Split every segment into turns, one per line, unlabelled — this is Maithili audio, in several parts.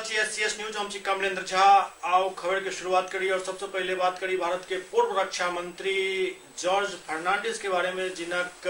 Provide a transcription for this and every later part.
छी एससीएस न्यूज, हम छी कमलेंद्र झा। आओ खबर के शुरुआत करी और सबसे पहले बात करी भारत के पूर्व रक्षा मंत्री जॉर्ज फर्नांडिस के बारे में, जिनक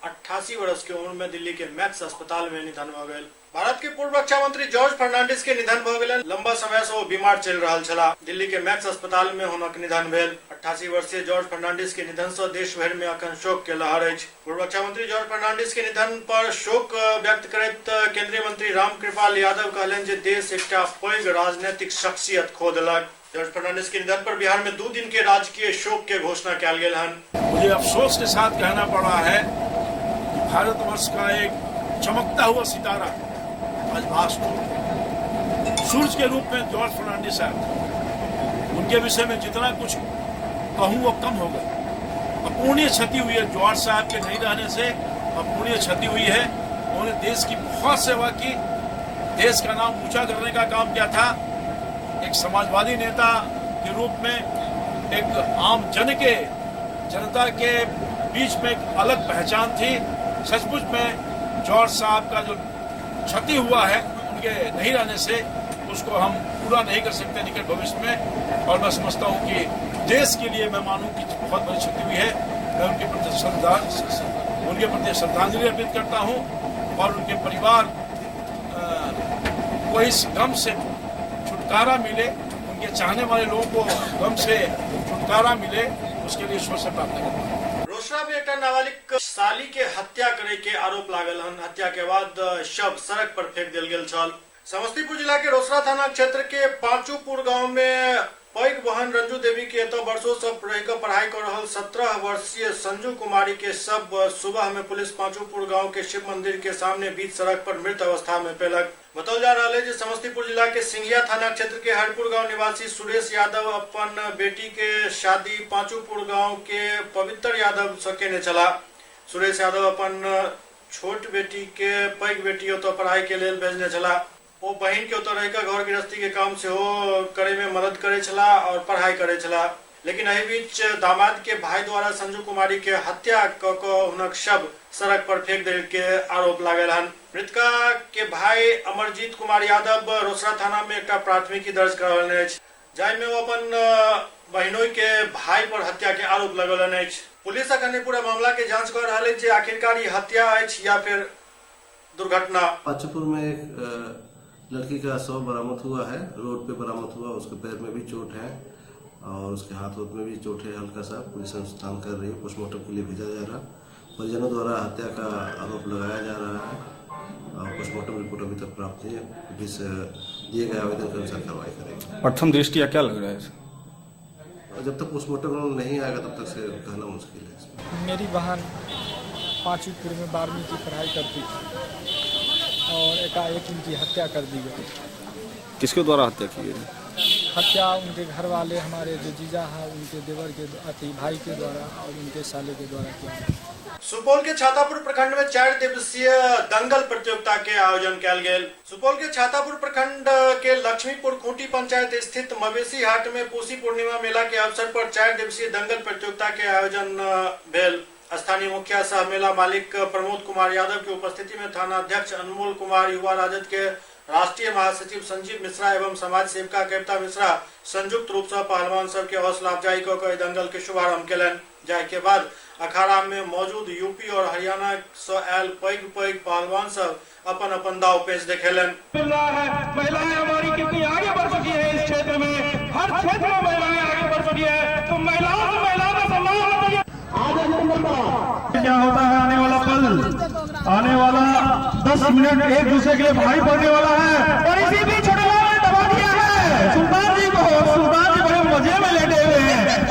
88 वर्ष के उम्र में दिल्ली के मैक्स अस्पताल में निधन भ गेल। भारत के पूर्व रक्षा मंत्री जॉर्ज फर्नांडिस के निधन भ गेलनि। लंबा समय से ओ बीमार चलि रहल छलाह। दिल्ली के मैक्स अस्पताल में हुनक निधन भेल। 88 वर्षीय जॉर्ज फर्नांडिस के निधन से देश भरि में अखन शोक के लहर अछि। पूर्व रक्षा मंत्री जॉर्ज फर्नांडिस के निधन पर शोक व्यक्त करैत केंद्रीय मंत्री रामकृपाल यादव कहलनि जे देश एकटा पैघ राजनीतिक शख्सियत खो देलक। जॉर्ज फर्नांडिस के निधन पर बिहार में 2 दिन के राजकीय शोक के घोषणा कयल गेल हन।
मुझे अफसोस के साथ कहना पड़ रहा है कि भारतवर्ष का एक चमकता हुआ सितारा आज भास सूरज के रूप में जॉर्ज फर्नांडिस साहब, उनके विषय में जितना कुछ कहूँ वो कम होगा। अपूर्णीय क्षति हुई है जॉर्ज साहब के नहीं रहने से, अपूर्णीय क्षति हुई है। उन्होंने देश की बहुत सेवा की, देश का नाम ऊंचा करने का काम किया था। एक समाजवादी नेता के रूप में एक आम जन के जनता के बीच में एक अलग पहचान थी। सचमुच में जॉर्ज साहब का जो क्षति हुआ है उनके नहीं रहने से, उसको हम पूरा नहीं कर सकते निकट भविष्य में। और मैं समझता हूं कि देश के लिए मैं मानूं कि बहुत बड़ी क्षति हुई है। मैं उनके प्रति श्रद्धांजलि अर्पित करता हूं और उनके परिवार को इस गम से छुटकारा मिले, उनके चाहने वाले लोगों को गम से छुटकारा मिले, उसके लिए ईश्वर से प्रार्थना करता हूं।
रोसड़ा में एकटा नाबालिग साली के हत्या करे के आरोप लागल हन। हत्या के बाद शव सड़क पर फेंक देल गेल छल। समस्तीपुर जिला के रोसड़ा थाना क्षेत्र के पांचूपुर गांव में पैघ बहन रंजू देवी के एतऽ वर्षो से रहि कऽ पढ़ाई कर रहल 17 वर्षीय संजू कुमारी के शव सुबह में पुलिस पांचूपुर गांव के शिव मंदिर के सामने बीच सड़क पर मृत अवस्था में पेलक। बताओल जा रहा है जे समस्तीपुर जिला के सिंघिया थाना क्षेत्र के हरपुर गांव निवासी सुरेश यादव अपन बेटी के शादी पांचूपुर गांव के पवित्र यादव से केने छला। सुरेश यादव अपन छोट बेटी के पैघ बेटी ओतऽ पढ़ाई के लेल भेजने छला। ओ बहिन के ओतऽ रहि कऽ घर गृहस्थी के काम सेहो करे में मदद करे छला और पढ़ाई करे छला। लेकिन एहि बीच दामाद के भाई द्वारा संजू कुमारी के हत्या क कऽ हुनक शव सड़क पर फेंक देल के आरोप लागल हन। मृतका के भाई अमरजीत कुमार यादव रोसड़ा थाना में एकटा प्राथमिकी दर्ज करौलनि अछि, जाहि में ओ अपन बहिनोई के भाई पर हत्या के आरोप लगौलनि अछि। पुलिस अखन एहि पूरा मामला के जांच कऽ रहल अछि जे आखिरकार ई हत्या अछि या फिर दुर्घटना।
पाचूपुर में एक लड़की का शव बरामद हुआ है, रोड पे बरामद हुआ। उसके पैर में भी चोट है और उसके हाथ वाथ में भी चोट है हल्का सा। पुलिस अनुसंधान कर रही है, पोस्टमार्टम के लिए भेजा जा रहा। परिजनों द्वारा हत्या का आरोप लगाया जा रहा है और पोस्टमार्टम रिपोर्ट अभी तक प्राप्त नहीं है। पुलिस दिए गए आवेदन के अनुसार कार्रवाई करेगी।
प्रथम दृष्टिया क्या लग रहा है?
और जब तक पोस्टमार्टम नहीं आएगा तब तक से कहना मुश्किल है।
मेरी बहन पांचूपुर में 12वीं की पढ़ाई करती थी और एकाएक उनकी हत्या कर दी गई।
किसके द्वारा हत्या की गई?
हत्या उनके घर वाले, हमारे जो जीजा हैं उनके देवर के अति भाई के द्वारा और उनके साले के द्वारा किया गया।
सुपौल के छातापुर प्रखंड में 4 दिवसीय दंगल प्रतियोगिता के आयोजन कयल गेल। सुपौल के छातापुर प्रखंड के लक्ष्मीपुर खूंटी पंचायत स्थित मवेशी हाट में पूसी पूर्णिमा मेला के अवसर पर 4 दिवसीय दंगल प्रतियोगिता के आयोजन भेल। स्थानीय मुखिया सह मेला मालिक प्रमोद कुमार यादव की उपस्थिति में थाना अध्यक्ष अनमोल कुमार, युवा राजद के राष्ट्रीय महासचिव संजीव मिश्रा एवं समाज सेविका कविता मिश्रा संयुक्त रूप से पहलवान सबके हौसला अफजाई कऽ कऽ एहि दंगल के शुभारंभ केलनि। जाहि के बाद अखाड़ा में मौजूद यूपी और हरियाणा से आयल पैघ पैघ पहलवान सब अपन अपन दाव पेच देखेलनि।
मिल रहा है। महिलाएं हमारी कितनी आगे बढ़ चुकी है इस क्षेत्र में, हर क्षेत्र में महिलाएं आगे बढ़ चुकी है, तो महिलाओं से महिलाओं का सम्मान होना चाहिए। क्या होता है आने वाला पल, आने वाला 10 मिनट एक दूसरे के लिए भारी पड़ने वाला है। और इसी बीच छोटे लाल ने दबा दिया है सुल्तान जी को। सुल्तान जी बड़े मजे में लेटे हुए हैं।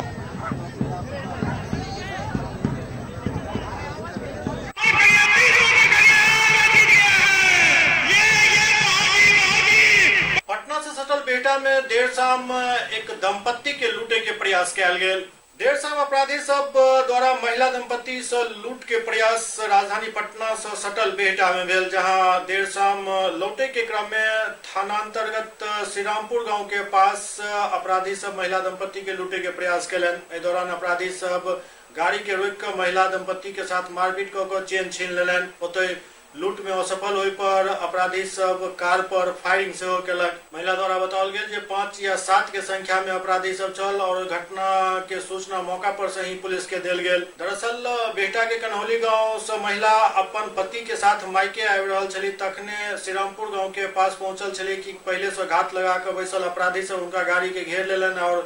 पटना से सटल बेहटा में देर शाम एक दंपत्ति के लूटे के प्रयास कयल गेल। देर शाम अपराधी सब द्वारा महिला दंपत्ति से लूट के प्रयास राजधानी पटना से सटल बेहटा में भेल, जहां देर शाम लौटे के क्रम में थानांतर्गत श्रीरामपुर गांव के पास अपराधी सब महिला दंपत्ति के लूटे के प्रयास केलनि। एहि दौरान अपराधी सब गाड़ी के रोकि कऽ महिला दंपत्ति के साथ मारपीट कऽ कऽ चेन छीन लेलनि। ओतहि लूट में असफल होय पर अपराधी सब कार पर फायरिंग सेहो केलक। महिला द्वारा बताओल गेल जे 5 या 7 के संख्या में अपराधी सब छल और घटना के सूचना मौका पर से ही पुलिस के देल गेल। दरअसल बेहटा के कन्हौली गांव से महिला अपन पति के साथ मायके आबि रहल छली, तखने श्रीरामपुर गांव के पास पहुंचल छली कि पहले से घात लगा के बैसल अपराधी सब उनका गाड़ी के घेर लेलनि और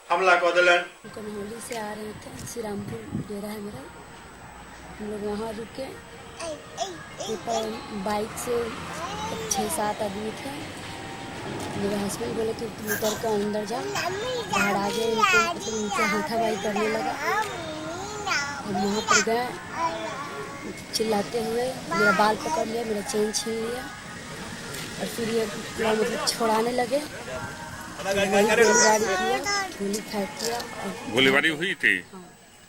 हमला कऽ देलनि।
कन्हौली से आ रहे थे, श्रीरामपुर डेरा है मेरा, हम लोग वहाँ रुके। ऊपर बाइक से 6-7 आदमी थे। मेरे हस्बैंड बोले कि तुम उतर के अंदर जा, बाहर आ गए। उनको मतलब उनसे हाथापाई करने लगा। हम वहाँ पर गए चिल्लाते हुए, मेरा बाल पकड़ लिया, मेरा चेन छीन लिया और फिर ये पूरा मतलब छोड़ाने लगे। वही गोलीबारी किया, गोली फेंक दिया और
गोलीबारी हुई थी।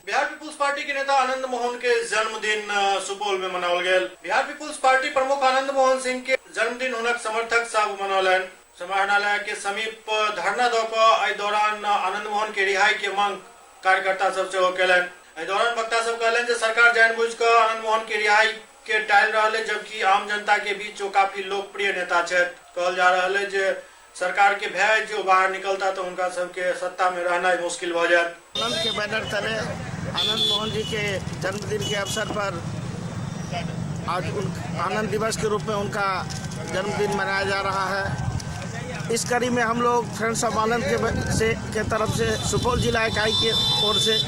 बिहार पीपुल्स पार्टी के नेता आनंद मोहन के जन्मदिन सुपौल में मनाओल गेल। बिहार पीपुल्स पार्टी प्रमुख आनंद मोहन सिंह के जन्मदिन हुनक समर्थक सब मनौलनि। समाहरणालय के समीप धरना दऽ कऽ एहि दौरान आनंद मोहन के रिहाई के मांग कार्यकर्ता सब सेहो केलनि। एहि दौरान वक्ता सब कहलनि जे सरकार जानबूझ कऽ आनंद मोहन के रिहाई के टालि रहल है, जबकि आम जनता के बीच ओ काफी लोकप्रिय नेता छथि। कहल जा रहल है जे सरकार के भय जो बाहर निकलता तो उनका सबके सत्ता में रहना मुश्किल भऽ जायत।
आनंद के बैनर तले आनंद मोहन जी के जन्मदिन के अवसर पर आज उन आनंद दिवस के रूप में उनका जन्मदिन मनाया जा रहा है। इस कड़ी में हम लोग फ्रेंड्स ऑफ आनंद के तरफ से सुपौल जिला इकाई के ओर से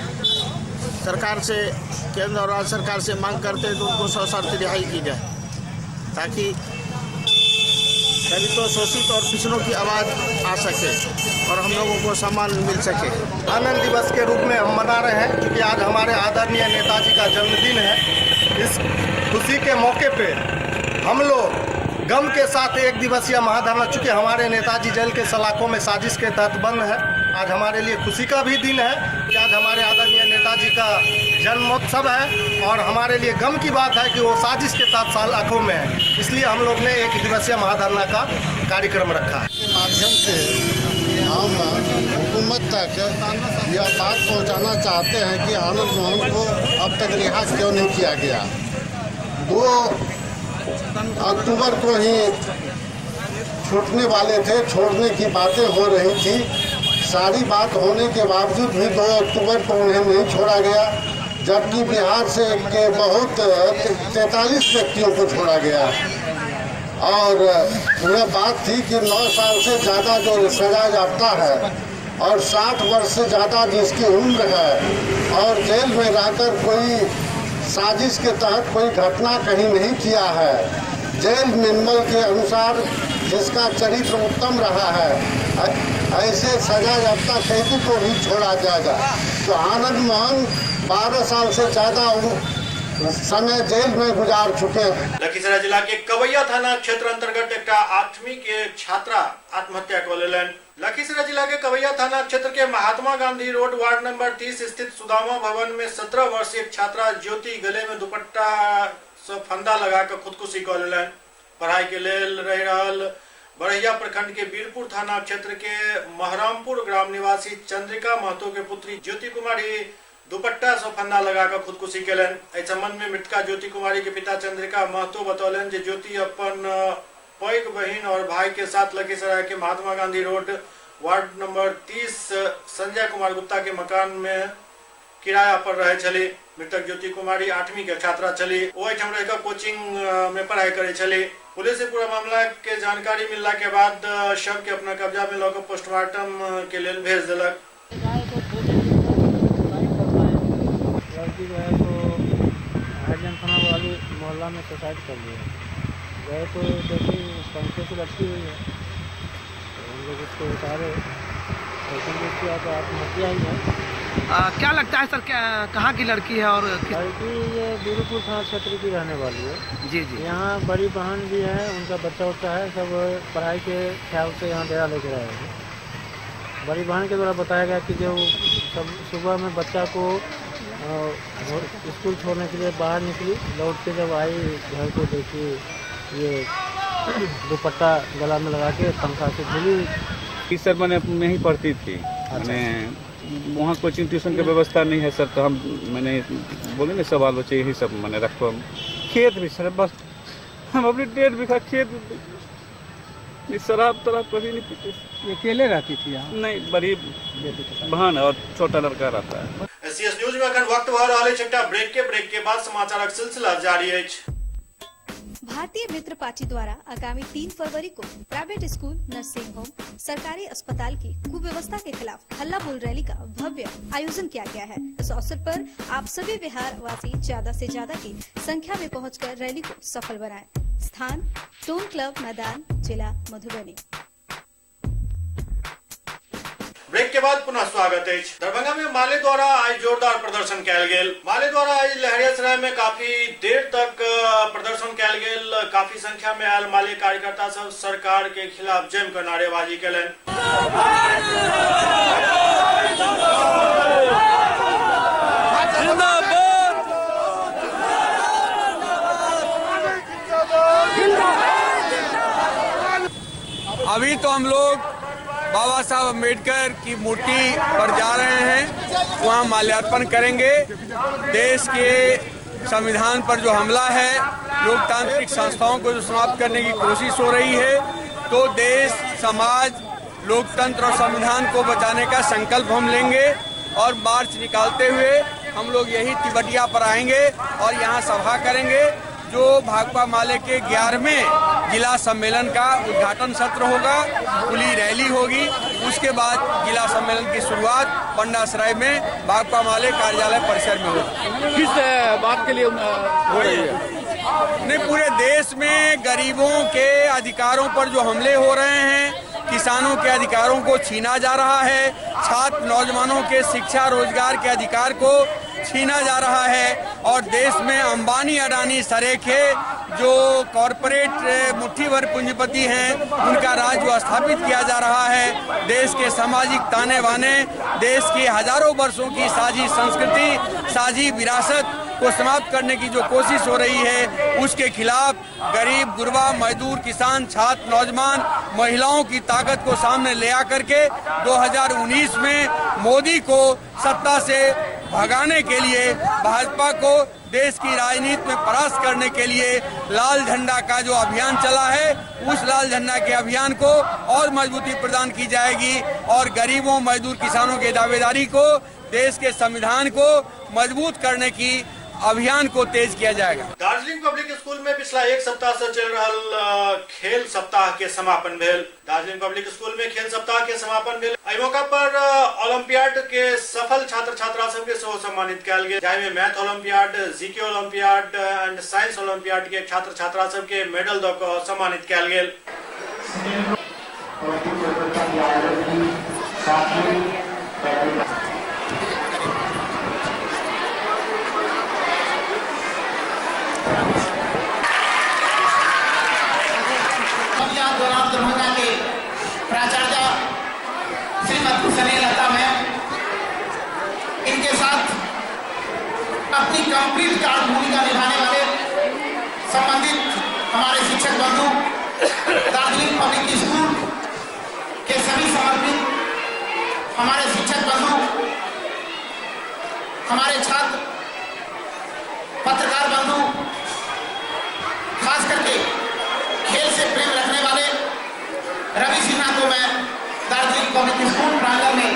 सरकार से, केंद्र और राज्य सरकार से मांग करते हैं कि उनको सशर्त रिहाई की जाए, ताकि दलितों, शोषित और पिछड़ों की आवाज़ आ सके और हम लोगों को सम्मान मिल सके।
आनंद दिवस के रूप में हम मना रहे हैं क्योंकि आज हमारे आदरणीय नेताजी का जन्मदिन है। इस खुशी के मौके पे हम लोग गम के साथ एक दिवसीय महाधरना, चूँकि हमारे नेताजी जेल के सलाखों में साजिश के तहत बंद है, आज हमारे लिए खुशी का भी दिन है कि आज हमारे आदरणीय नेताजी का जन्मोत्सव है और हमारे लिए गम की बात है कि वो साजिश के तहत सलाखों में है। इसलिए हम लोग ने एक दिवसीय महाधरना का कार्यक्रम रखा है।
के माध्यम से हम हुकूमत तक यह बात पहुंचाना चाहते हैं कि आनंद मोहन को अब तक रिहा क्यों नहीं किया गया। 2 अक्टूबर को ही छूटने वाले थे, छोड़ने की बातें हो रही थी। सारी बात होने के बावजूद भी 2 अक्टूबर को उन्हें नहीं छोड़ा गया, जबकि बिहार से के बहुत 43 व्यक्तियों को छोड़ा गया। और यह बात थी कि 9 साल से ज़्यादा जो सजा याफ्ता है और 60 वर्ष से ज़्यादा जिसकी उम्र है और जेल में रहकर कोई साजिश के तहत कोई घटना कहीं नहीं किया है, जेल मैनुअल के अनुसार जिसका चरित्र उत्तम रहा है, ऐसे सजा याफ्ता कैदी को भी छोड़ा जाएगा। तो आनंद मोहन 12 साल से ज़्यादा समय जेल में गुजार चुके हैं।
लखीसराय जिला के कवैया थाना क्षेत्र अंतर्गत एकटा 8वीं के छात्रा आत्महत्या कऽ लेलनि। लखीसराय जिला के कवैया थाना क्षेत्र के Mahatma Gandhi road ward number 30 स्थित सुदामा भवन में 17 वर्षीय छात्रा ज्योति गले में दुपट्टा से फंदा लगा कऽ खुदकुशी कऽ लेलनि। पढ़ाई के लेल रहि रहल बड़हिया प्रखंड के बीरपुर थाना क्षेत्र के महरामपुर ग्राम निवासी चंद्रिका महतो के पुत्री ज्योति कुमारी दुपट्टा से फंदा लगाकर खुदकुशी केलनि। एहि संबंध में मृतका ज्योति कुमारी के पिता चंद्रिका महतो बतौलनि जे ज्योति अपन पैघ बहिन और भाई के साथ लखीसराय के Mahatma Gandhi road ward number 30 Sanjay Kumar Gupta के मकान में किराया पर रहे छली। मृतक ज्योति कुमारी 8वीं के छात्रा छली। ओ एहिठाम रहि कऽ कोचिंग में पढ़ाई करे छली। पुलिस से पूरा मामला के जानकारी मिलला के बाद शव के अपना कब्जा में लऽ कऽ पोस्टमार्टम के लेल भेज देलक।
लड़की जो है तो हरिजन थाना वाली मोहल्ला में सुसाइड कर लिया। गए तो देखी पंखे से लटकी हुई है, तो हम लोग उसको उतारे, किया तो आत्महत्या ही है।
क्या लगता है सर, क्या कहाँ की लड़की है? और
लड़की ये बीरूपुर थाना क्षेत्र की रहने वाली है।
जी जी।
यहाँ बड़ी बहन भी है, उनका बच्चा उच्चा है, सब पढ़ाई के ख्याल से यहाँ डेरा लेके रहे हैं। बड़ी बहन के द्वारा बताया गया कि जो सब सुबह में बच्चा को स्कूल छोड़ने के लिए बाहर निकली, लौट के जब आई घर को देखी ये दुपट्टा गला में लगा के पंखा से झूली।
सर मैंने नहीं पढ़ती थी। अच्छा। मैंने वहाँ कोचिंग ट्यूशन की व्यवस्था नहीं है सर, तो हम मैंने बोले ना सवाल बच्चे यही सब मैंने रखो। खेत भी सर बस हम अपने 1.5 बीघा खेत नहीं, शराब तराब कभी नहीं पीते।
अकेले रहती थी यहाँ?
नहीं, बड़ी बहन और छोटा लड़का रहता है।
एससीएस न्यूज में अखन वक्त भऽ रहल अछि एकटा ब्रेक के। ब्रेक के बाद समाचारक सिलसिला जारी अछि।
भारतीय मित्र पार्टी द्वारा आगामी 3 फरवरी को प्राइवेट स्कूल, नर्सिंग होम, सरकारी अस्पताल की कुव्यवस्था के खिलाफ हल्ला बोल रैली का भव्य आयोजन किया गया है। इस अवसर पर आप सभी बिहार वासी ज्यादा से ज्यादा की संख्या में पहुंचकर रैली को सफल बनाएं। स्थान टोन क्लब मैदान, जिला मधुबनी।
ब्रेक के बाद पुनः स्वागत अछि। दरभंगा में माले द्वारा आई जोरदार प्रदर्शन कयल गेल। माले द्वारा आई लहरियासराय में काफी देर तक प्रदर्शन कयल गेल। काफी संख्या में आयल माले कार्यकर्ता सब सरकार के खिलाफ जमकर नारेबाजी केलनि।
अभी तो हम लोग बाबा साहब अम्बेडकर की मूर्ति पर जा रहे हैं, वहाँ माल्यार्पण करेंगे। देश के संविधान पर जो हमला है, लोकतांत्रिक संस्थाओं को जो समाप्त करने की कोशिश हो रही है, तो देश, समाज, लोकतंत्र और संविधान को बचाने का संकल्प हम लेंगे और मार्च निकालते हुए हम लोग यही तिबटिया पर आएंगे और यहाँ सभा करेंगे, जो भाकपा माले के 11वें जिला सम्मेलन का उद्घाटन सत्र होगा, खुली रैली होगी। उसके बाद जिला सम्मेलन की शुरुआत पंडासराय में भाकपा माले कार्यालय परिसर में होगी।
किस बात के लिए हो रही है?
नहीं, पूरे देश में गरीबों के अधिकारों पर जो हमले हो रहे हैं, किसानों के अधिकारों को छीना जा रहा है, छात्र नौजवानों के शिक्षा रोजगार के अधिकार को छीना जा रहा है और देश में अंबानी अडानी सरेखे जो कॉरपोरेट मुट्ठी भर पूंजीपति हैं, उनका राज जो स्थापित किया जा रहा है। देश के सामाजिक ताने बाने, देश की हजारों वर्षों की साझी संस्कृति, साझी विरासत को समाप्त करने की जो कोशिश हो रही है, उसके खिलाफ गरीब, गुरबा, मजदूर, किसान, छात्र, नौजवान, महिलाओं की ताकत को सामने ले आकर के 2019 में मोदी को सत्ता से भगाने के लिए, भाजपा को देश की राजनीति में परास्त करने के लिए लाल झंडा का जो अभियान चला है, उस लाल झंडा के अभियान को और मजबूती प्रदान की जाएगी और गरीबों, मजदूर, किसानों के दावेदारी को, देश के संविधान को मजबूत करने की अभियान को तेज किया जाएगा।
दार्जिलिंग पब्लिक स्कूल में पिछला एक सप्ताह से चल रहा खेल सप्ताह के समापन भेल। दार्जिलिंग पब्लिक स्कूल में खेल सप्ताह के समापन भेल। एहि मौका पर ओलंपियाड के सफल छात्र छात्रा सबके सेहो सम्मानित कयल गेल, जाहि में math olympiad, GK olympiad and science olympiad के छात्र छात्रा सबके मेडल दऽ कऽ सम्मानित कयल गेल।
दरभंगा के प्राचार्य श्रीमती स्नेहलता मैम, इनके साथ अपनी कंप्लीट कार्य भूमिका निभाने वाले संबंधित हमारे शिक्षक बंधु, दार्जिलिंग पब्लिक स्कूल के सभी समर्पित हमारे शिक्षक बंधु, हमारे छात्र, पत्रकार बंधु, खास करके खेल से प्रेम रखने वाले रवि सिन्हा को मैं दार्जिलिंग पब्लिक स्कूल प्रांगण में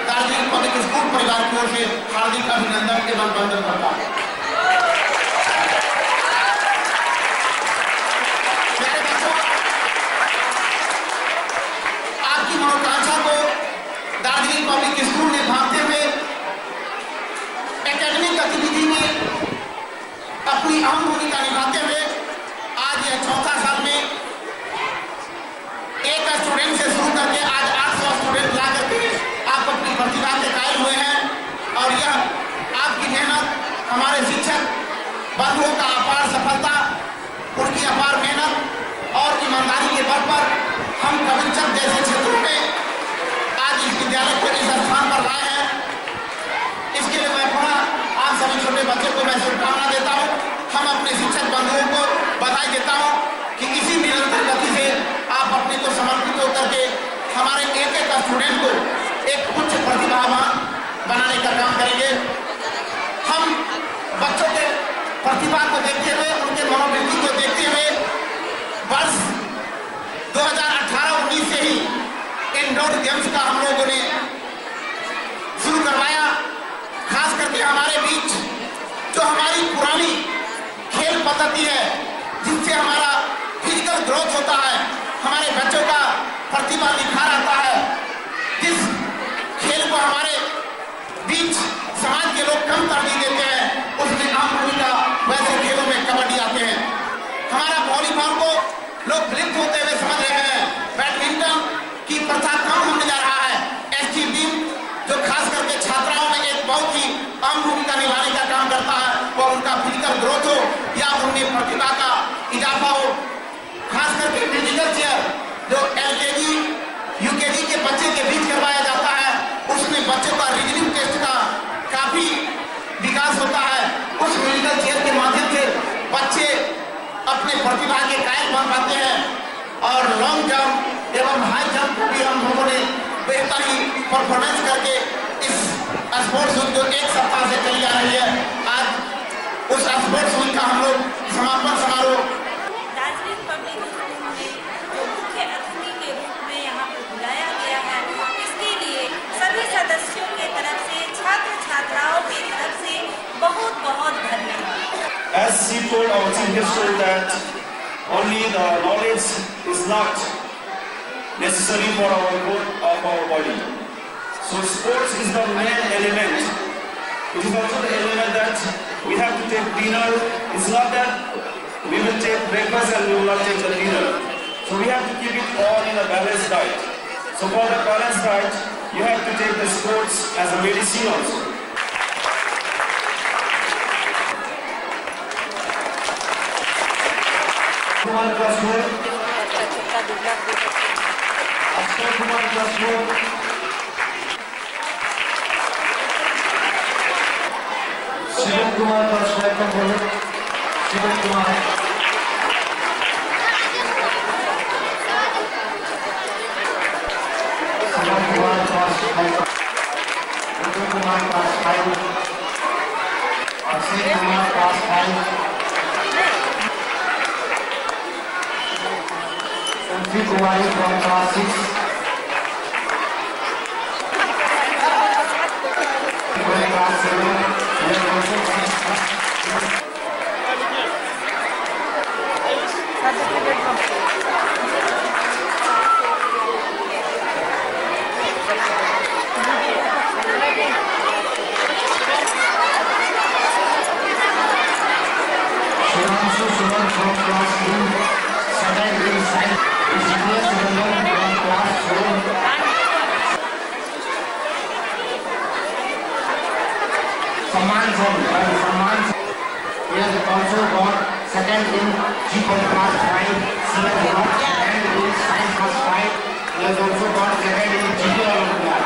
दार्जिलिंग पब्लिक स्कूल परिवार की ओर से हार्दिक अभिनंदन एवं वंदन करता हूं। प्यारे बच्चों, आपकी मनोकांक्षा को दार्जिलिंग पब्लिक स्कूल ने भांपते हुए एकेडमिक गतिविधि में अपनी अहम भूमिका निभाते हुए आज यह चौथा साल में एक स्टूडेंट से शुरू करके आज 800 स्टूडेंट ला करके आप अपनी प्रतिभा के कायल हुए हैं और यह आपकी मेहनत, हमारे शिक्षक बंधुओं का अपार सफलता, उनकी अपार मेहनत और ईमानदारी के बल पर हम कविलचक जैसे क्षेत्रों में आज इस विद्यालय को इस स्थान पर लाए हैं। इसके लिए मैं पुनः आप सभी छोटे बच्चे को मैं शुभकामना देता हूँ। हम अपने शिक्षक बंधुओं को बधाई देता हूँ कि इसी निरंतर गति से आप अपने को समर्पित होकर के हमारे एक एक स्टूडेंट को एक उच्च प्रतिभावान बनाने का काम करेंगे। हम बच्चों के प्रतिभा को देखते हुए, उनके मनोवृत्ति को देखते हुए बढ़ती है, जिससे हमारा फिजिकल ग्रोथ होता है, हमारे बच्चों का प्रतिभा निखार आता है। जिस खेल को हमारे बीच समाज के लोग कम तरजीह देते हैं, उसमें आम भूमिका वैसे खेलों में कबड्डी आते हैं। हमारा वॉलीबॉल को लोग विलुप्त होते हुए समझ रहे हैं। बैडमिंटन की प्रथा कम होने जा रहा है। एस टी बीम जो खास करके छात्राओं में एक बहुत ही अहम भूमिका निभाने का काम करता है, वो उनका फिजिकल ग्रोथ हो या उनमें प्रतिभा का इजाफा हो। खास करके म्यूजिकल चेयर जो एलकेजी यूकेजी के बच्चे के बीच करवाया जाता है, उसमें बच्चों का रीजनिंग टेस्ट का काफी विकास होता है। उस म्यूजिकल चेयर के माध्यम से बच्चे अपने प्रतिभा के कायल बन पाते हैं और लॉन्ग जंप एवं हाई जंप को भी हम लोगों ने बेहतर ही परफॉर्मेंस करके इस स्पोर्ट्स वीक जो एक सप्ताह से चली आ रही है, आज उस स्पोर्ट्स वीक का हम लोग समापन समारोह
दार्जिलिंग पब्लिक स्कूल में जो मुख्य अतिथि के रूप में यहाँ पर बुलाया गया है, इसके लिए सभी सदस्यों के तरफ से, छात्र छात्राओं की तरफ से बहुत बहुत धन्यवाद।
As she told our chief minister that only the knowledge is not necessary for our growth of our body. So sports is the main element. It is also the element that we have to take dinner. It's not that we will take breakfast and we will not take the dinner. So we have to keep it all in a balanced diet. So for the balanced diet, you have to take the sports as a medicine also.
Kumar class 4, Akshay Kumar class 4, Shivam Kumar class 5 का बोलो, Shivam Kumar. Shivam Kumar class 5, Ritu Kumar class 5, Akshay Kumar class 5, Kumari Kumari from class 6, from class 7, we are also Shivanshu Suman from class 3, second in science. Jignesh Ranjan from class 4. Samman Sen, Samman Sen. He has also got second in G from class 5. He has got second in science class 5. He has also got second in GK Olympiad.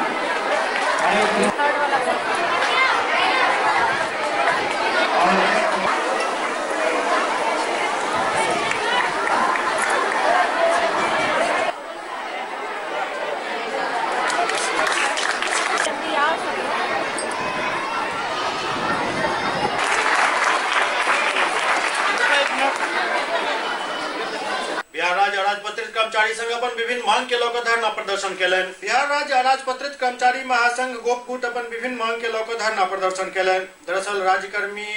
Bihar राज्य अराजपत्रित कर्मचारी संघ अपन विभिन्न मांग के लऽ धरना प्रदर्शन केलनि। बिहार राज्य अराजपत्रित कर्मचारी महासंघ गोपगुट अपन विभिन्न मांग के लऽ धरना प्रदर्शन केलनि। दरअसल राज्यकर्मी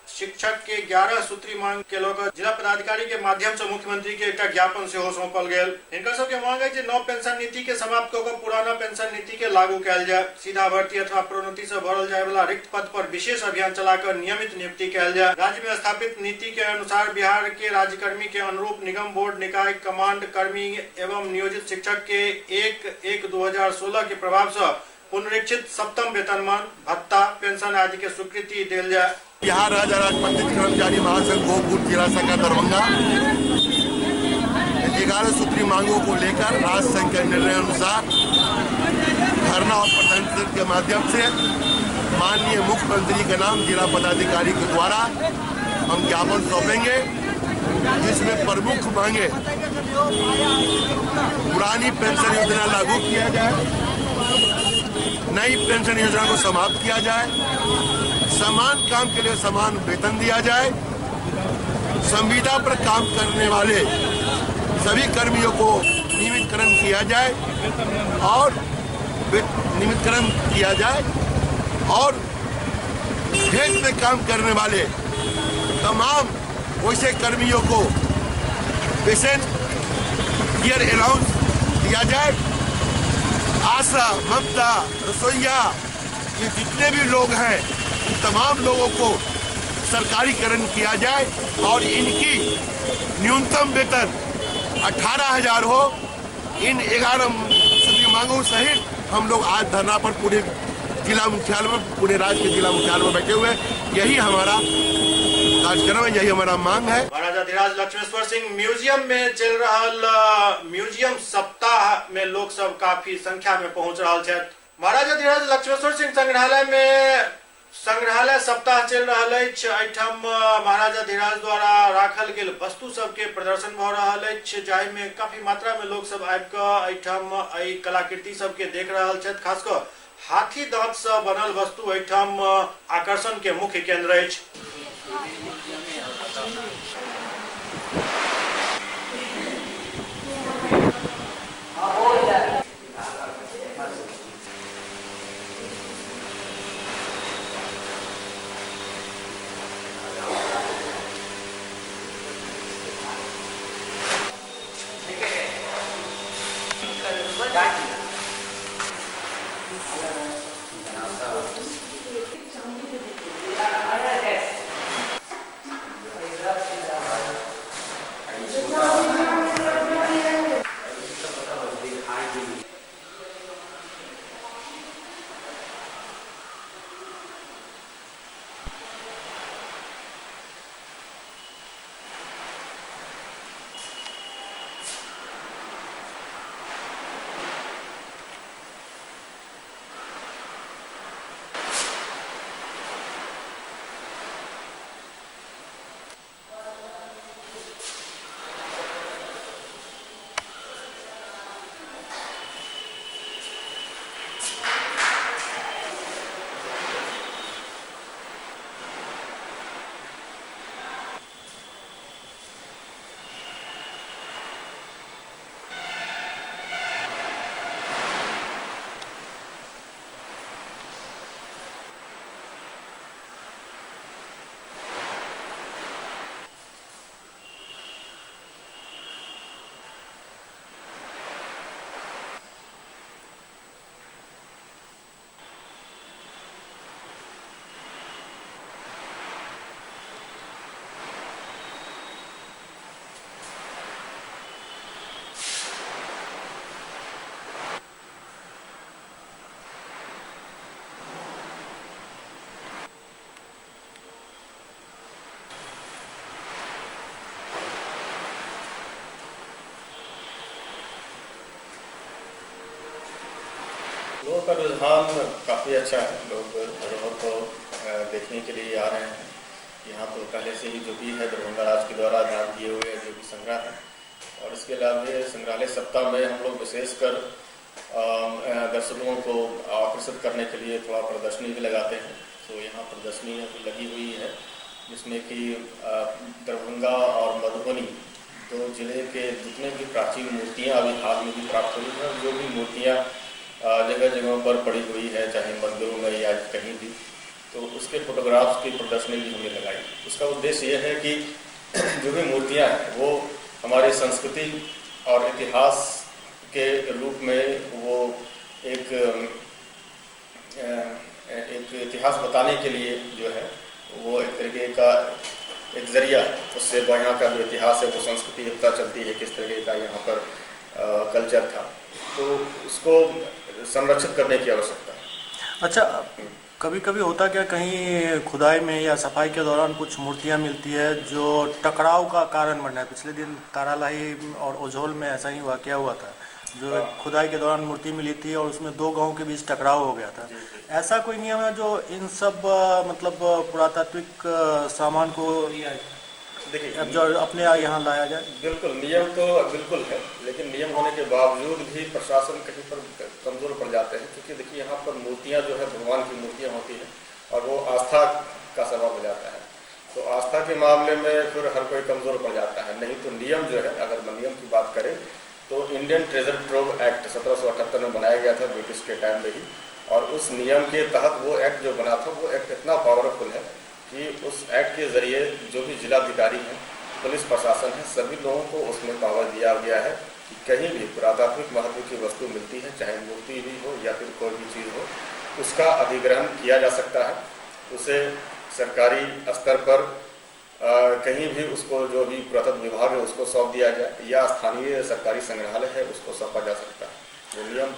शिक्षक के 11 सूत्री मांग के लऽ जिला पदाधिकारी के माध्यम से मुख्यमंत्री के एकटा ज्ञापन सेहो सौंपल गेल। हिनकर सबके मांग है जे नव पेंशन नीति के समाप्त कऽ पुराना पेंशन नीति के लागू कयल जाय, सीधा भर्ती अथवा प्रोन्नति से भरल जाय वाला रिक्त पद पर विशेष अभियान चलाकर नियमित नियुक्ति कयल जाय। राज्य में स्थापित नीति के अनुसार बिहार के राज्यकर्मी के अनुरूप निगम बोर्ड निकाय कमांड कर्मी एवं नियोजित शिक्षक के 1/1/2016 के प्रभाव से पुनरीक्षित सप्तम वेतनमान, भत्ता, पेंशन आदि के स्वीकृति देल जाय।
बिहार राज्य अराजपत्रित कर्मचारी महासंघ गोपगुट जिला शाखा दरभंगा 11 सूत्री मांगों को लेकर राज्य संघ के निर्णय अनुसार धरना और प्रदर्शन के माध्यम से माननीय मुख्यमंत्री के नाम जिला पदाधिकारी के द्वारा हम ज्ञापन सौंपेंगे, जिसमें प्रमुख मांगे पुरानी पेंशन योजना लागू किया जाए, नई पेंशन योजना को समाप्त किया जाए, समान काम के लिए समान वेतन दिया जाए, संविदा पर काम करने वाले सभी कर्मियों को नियमितकरण किया जाए और नियमितकरण किया जाए और खेत में काम करने वाले तमाम वैसे कर्मियों को पेशेंट गियर अलाउंस दिया जाए। आशा, ममता, रसोईया, ये जितने भी लोग हैं इन तमाम लोगों को सरकारीकरण किया जाए और इनकी न्यूनतम वेतन 18,000 हो। इन 11 सूत्री मांगों सहित हम लोग आज धरना पर पूरे जिला मुख्यालय में, पूरे राज्य के जिला मुख्यालय में बैठे हुए हैं। यही हमारा कार्यक्रम है, यही हमारा मांग है।
महाराजाधिराज लक्ष्मेश्वर सिंह म्यूजियम में चल रहा म्यूजियम सप्ताह में लोग सब काफी संख्या में पहुंच रहा छथि। महाराजाधिराज लक्ष्मेश्वर सिंह संग्रहालय में संग्रहालय सप्ताह चल रहा अछि। एहिठाम महाराजाधिराज द्वारा राखल गेल वस्तु सब के प्रदर्शन भ रहल अछि, जाहि में काफी मात्रा में लोग सब आबि कऽ एहिठाम एहि कलाकृति सब के देख रहल छथि। खास कऽ हाथी दांत से बनल वस्तु एहिठाम आकर्षण के मुख्य केंद्र अछि।
लोगों का रुझान काफ़ी अच्छा है। लोग धरोहर को देखने के लिए आ रहे हैं। यहाँ तो पहले से ही जो भी है दरभंगा राज के द्वारा दान दिए हुए जो भी संग्रह है, और इसके अलावा संग्रहालय सप्ताह में हम लोग विशेषकर दर्शकों को आकर्षित करने के लिए थोड़ा प्रदर्शनी भी लगाते हैं। तो यहाँ प्रदर्शनी अभी लगी हुई है जिसमें कि दरभंगा और मधुबनी दो जिले के जितने भी प्राचीन मूर्तियाँ अभी हाल में भी प्राप्त हुई हैं, जो भी मूर्तियाँ जगह जगहों पर पड़ी हुई है, चाहे मंदिरों में या कहीं भी, तो उसके फोटोग्राफ्स की प्रदर्शनी भी हमने लगाई। उसका उद्देश्य ये है कि जो भी मूर्तियाँ हैं वो हमारी संस्कृति और इतिहास के रूप में वो एक इतिहास बताने के लिए जो है वो एक तरीके का एक ज़रिया है। उससे यहाँ का जो इतिहास है वो संस्कृति पता चलती है, किस तरीके का यहाँ पर कल्चर था, तो उसको संरक्षित करने की आवश्यकता है।
अच्छा, कभी कभी होता क्या, कहीं खुदाई में या सफाई के दौरान कुछ मूर्तियां मिलती है जो टकराव का कारण बन रहा है। पिछले दिन तारालाही और ओझोल में ऐसा ही वाकया हुआ था, जो खुदाई के दौरान मूर्ति मिली थी और उसमें दो गांव के बीच टकराव हो गया था। ऐसा कोई नियम है जो इन सब मतलब पुरातात्विक सामान को
देखिए
अपने यहाँ लाया जाए?
बिल्कुल, नियम तो बिल्कुल है, लेकिन नियम होने के बावजूद भी प्रशासन कहीं पर कमज़ोर पड़ जाते हैं। क्योंकि देखिए यहाँ पर मूर्तियाँ जो है भगवान की मूर्तियाँ होती हैं और वो आस्था का सवाल हो जाता है, तो आस्था के मामले में फिर हर कोई कमज़ोर पड़ जाता है। नहीं तो नियम जो है, अगर नियम की बात करें तो इंडियन ट्रेजर ट्रोव एक्ट 1778 में बनाया गया था ब्रिटिश के टाइम में ही, और उस नियम के तहत वो एक्ट जो बना था वो एक्ट इतना पावरफुल है कि उस एक्ट के ज़रिए जो भी जिलाधिकारी हैं, पुलिस प्रशासन है, सभी लोगों को उसमें पावर दिया गया है कि कहीं भी पुरातात्विक महत्व की वस्तु मिलती है, चाहे मूर्ति भी हो या फिर कोई भी चीज़ हो, उसका अधिग्रहण किया जा सकता है। उसे सरकारी स्तर पर कहीं भी उसको जो भी पुरातत्व विभाग है उसको सौंप दिया जाए या स्थानीय सरकारी संग्रहालय है उसको सौंपा जा सकता है। वो नियम।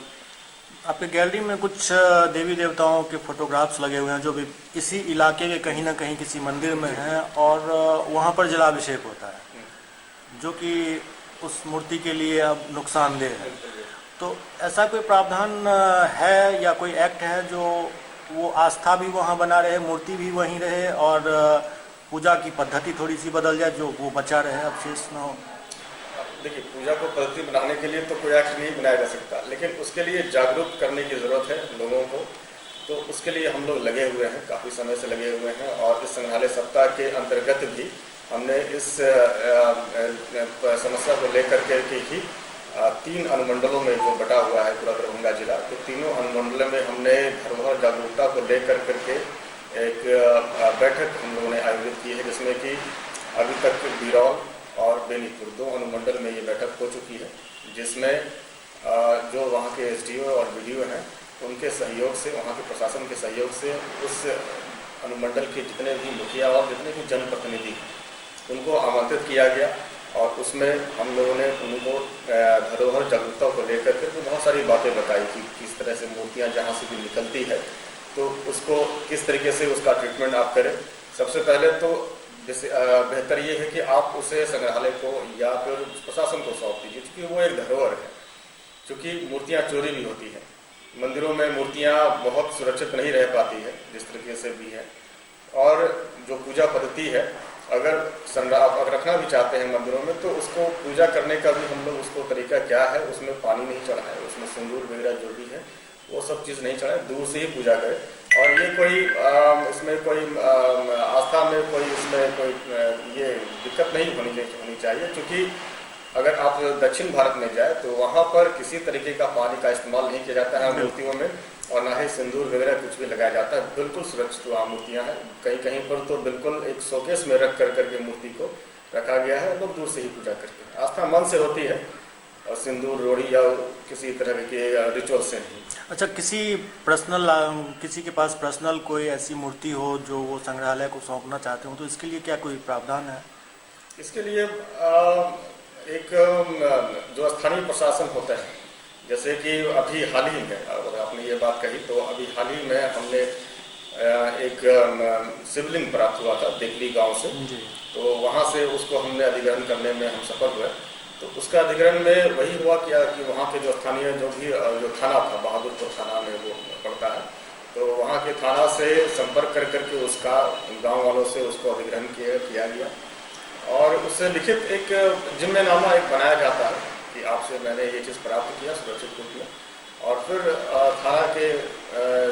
आपके गैलरी में कुछ देवी देवताओं के फोटोग्राफ्स लगे हुए हैं जो भी इसी इलाके के कहीं ना कहीं किसी मंदिर में हैं और वहाँ पर जलाभिषेक होता है, जो कि उस मूर्ति के लिए अब नुकसानदेह है। तो ऐसा कोई प्रावधान है या कोई एक्ट है जो वो आस्था भी वहाँ बना रहे, मूर्ति भी वहीं रहे और पूजा की पद्धति थोड़ी सी बदल जाए, जो वो बचा रहे, अवशेष ना हो?
देखिए, पूजा को पद्धति बनाने के लिए तो कोई एक्ट नहीं बनाया जा सकता, लेकिन उसके लिए जागरूक करने की ज़रूरत है लोगों को। तो उसके लिए हम लोग लगे हुए हैं, काफ़ी समय से लगे हुए हैं और इस संग्रहालय सप्ताह के अंतर्गत भी हमने इस समस्या को लेकर के ही 3 अनुमंडलों में जो बटा हुआ है पूरा दरभंगा जिला, तो तीनों अनुमंडलों में हमने धरोहर जागरूकता को लेकर करके एक बैठक हम लोगों ने आयोजित की है, जिसमें कि अभी तक बिरौल और बेनीपुर 2 अनुमंडल में ये बैठक हो चुकी है, जिसमें जो वहाँ के एसडीओ और बीडीओ हैं उनके सहयोग से, वहाँ के प्रशासन के सहयोग से उस अनुमंडल के जितने भी मुखिया और जितने भी जनप्रतिनिधि हैं उनको आमंत्रित किया गया और उसमें हम लोगों ने उनको धरोहर जागरूकता को लेकर के तो बहुत सारी बातें बताई कि किस तरह से मूर्तियाँ जहाँ से भी निकलती है तो उसको किस तरीके से उसका ट्रीटमेंट आप करें। सबसे पहले तो बेहतर ये है कि आप उसे संग्रहालय को या फिर प्रशासन को सौंप दीजिए, क्योंकि वो एक धरोहर है। क्योंकि मूर्तियाँ चोरी भी होती हैं, मंदिरों में मूर्तियाँ बहुत सुरक्षित नहीं रह पाती है जिस तरीके से भी है, और जो पूजा पद्धति है अगर संग्रह अगर रखना भी चाहते हैं मंदिरों में तो उसको पूजा करने का भी हम लोग उसको तरीका क्या है, उसमें पानी नहीं चढ़ाए, उसमें सिंदूर वगैरह जो भी है वो सब चीज़ नहीं चढ़ाए, दूर से ही पूजा करें। और ये कोई इसमें कोई आस्था में कोई इसमें कोई ये दिक्कत नहीं होनी चाहिए, क्योंकि अगर आप दक्षिण भारत में जाए तो वहाँ पर किसी तरीके का पानी का इस्तेमाल नहीं किया जाता है मूर्तियों में, और ना ही सिंदूर वगैरह कुछ भी लगाया जाता है। बिल्कुल सुरक्षित वहाँ मूर्तियाँ हैं, कहीं कहीं पर तो बिल्कुल एक शोकेस में रख कर करके मूर्ति को रखा गया है, लोग दूर से ही पूजा करते हैं। आस्था मन से होती है और सिंदूर रोड़ी या किसी तरह के रिचुअल से नहीं।
अच्छा, किसी के पास पर्सनल कोई ऐसी मूर्ति हो जो वो संग्रहालय को सौंपना चाहते हो तो इसके लिए क्या कोई प्रावधान है?
इसके लिए एक जो स्थानीय प्रशासन होता है, जैसे कि अभी हाल ही में, अगर आपने ये बात कही तो अभी हाल ही में हमने एक शिवलिंग प्राप्त हुआ था देखली गांव से, तो वहाँ से उसको हमने अधिग्रहण करने में हम सफल हुए। तो उसका अधिग्रहण में वही हुआ क्या कि वहाँ के जो स्थानीय जो भी जो थाना था, बहादुरपुर थाना में वो पड़ता है, तो वहाँ के थाना से संपर्क कर करके उसका गाँव वालों से उसको अधिग्रहण किया गया और उससे लिखित एक जिम्मेनामा एक बनाया जाता है कि आपसे मैंने ये चीज़ प्राप्त किया, सुरक्षित रूप में, और फिर थाना के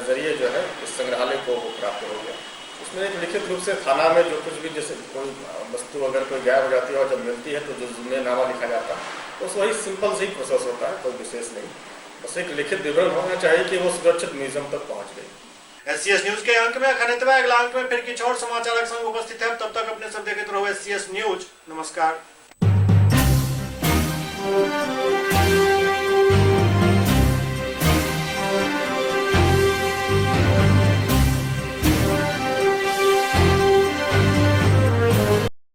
ज़रिए जो है इस संग्रहालय को वो प्राप्त हो गया। उसमें एक लिखित रूप से थाना में जो कुछ भी, जैसे कोई वस्तु अगर कोई गायब हो जाती है और जब मिलती है तो जो जिम्मेनामा लिखा जाता है, तो वही सिंपल से ही प्रोसेस होता है, कोई विशेष नहीं, बस एक लिखित विवरण होना चाहिए कि वो सुरक्षित म्यूजियम तक पहुँच गई।
एससीएस न्यूज के अंक में अखन अगला अंक में फिर कुछ और समाचार संग उपस्थित है। तब तक अपने सब देखते रहो एससीएस न्यूज। नमस्कार।